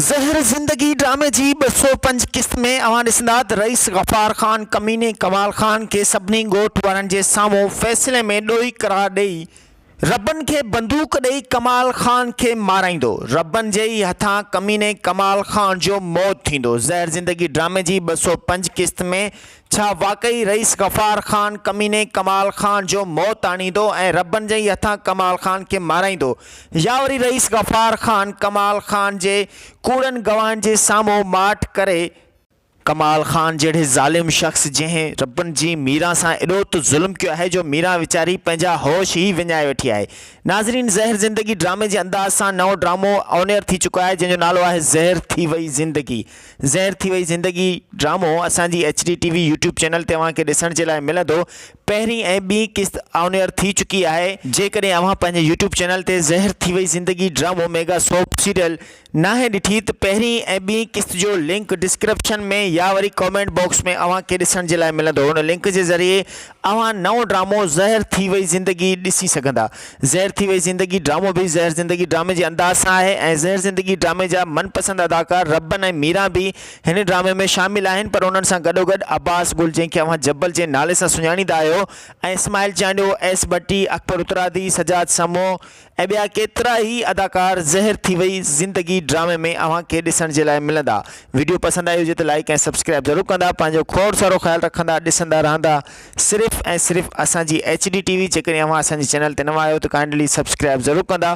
زهر زندگي ڊرامي جي 205 قسط ۾ اوهان ڏسندا ته رئيس غفار خان ڪميني ڪمال خان کي سڀني ڳوٺ وارن جي سامهون فيصلي ۾ ڏوهي قرار ڏئي ربن کي بندوق ڏئي ڪمال خان کي مارائيندو. ربن جي ئي هٿان ڪميني ڪمال خان جو موت ٿيندو. زهر زندگي ڊرامي جي 205 قسط ۾ ڇا واقعي رئيس غفار خان ڪميني ڪمال خان جو موت آڻيندو ۽ ربن جي ئي هٿان ڪمال خان کي مارائيندو يا وري رئيس غفار خان ڪمال خان جي ڪوڙن گواهن جي سامهون ماٺ ڪري ڪمال خان جهڙي ظالم شخص جنهن ربن جي ميران سان ايڏو ته ظلم ڪيو آهي جو ميران ويچاري پنهنجا هوش ئي وڃائي ويٺي آهي. ناظرين زهر زندگي ڊرامي جي انداز سان نئون ڊرامو آن ايئر ٿي چڪو آهي جنهن جو نالو آهي زهر ٿي وئي زندگي زهر ٿي وئي زندگي ڊرامو اسان جي H D T V YouTube channel تي اوهان کي ڏسڻ جي لاء ملندو پهرين ۽ ٻي قسط آن ايئر ٿي چڪي آهي جيڪڏهن اوهان پنهنجي يوٽيوب چينل تي زهر ٿي وئي زندگي ڊرامو ميگا سوپ سيريل ناهي ڏٺي ته پهرين ۽ ٻي قسط جو لنڪ ڊسڪرپشن ۾ يا وري ڪامينٽ باڪس ۾ اوهان کي ڏسڻ جي لاء ملندو ان لنڪ جي ذريعي اوهان نئون ڊرامو زهر ٿي وئي زندگي ڏسي سگهندا زهر ٿي وئي زندگي ڊرامو به زهر زندگي ڊرامي جي انداز سان آهي ۽ زهر زندگي ڊرامي جا من پسند اداڪار ربن ۽ ميران به هن ڊرامي ۾ شامل آهن پر انهن سان گڏوگڏ عباس گل جنهن کي اوهان جبل جي نالي سان سڃاڻيندا آهيو ۽ اسماعيل چانڊيو ايس ڀٽي اڪبر اترادي سجاد سمون ۽ ٻيا ڪيترا ئي اداڪار زهر ٿي وئي زندگي ڊرامي ۾ اوهان کي ڏسڻ جي لاء ملندا وڊيو پسند آئي هجي ته لائيڪ ۽ سبسڪرائب ضرور ڪندا پنهنجو کوڙ سارو خيال رکندا ڏسندا رهندا صرف ۽ صرف اسان جي ايڇ ڊي ٽي وي جيڪڏهن اوهان اسان جي چينل تي نوان آهيو ته ڪائنڊلي سبسڪرائب ضرور ڪندا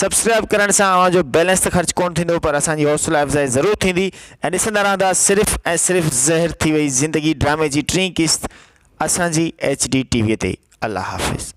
سبسڪرائب ڪرڻ سان اوهان جو بيلنس ته خرچ ڪونه ٿيندو پر اسان جي حوصلا افزائي ضرور ٿيندي ۽ ڏسندا رهندا صرف ۽ صرف زهر ٿي وئي زندگي ڊرامي جي ٽين قسط اسان جي ايڇ ڊي ٽي وي تي الله حافظ.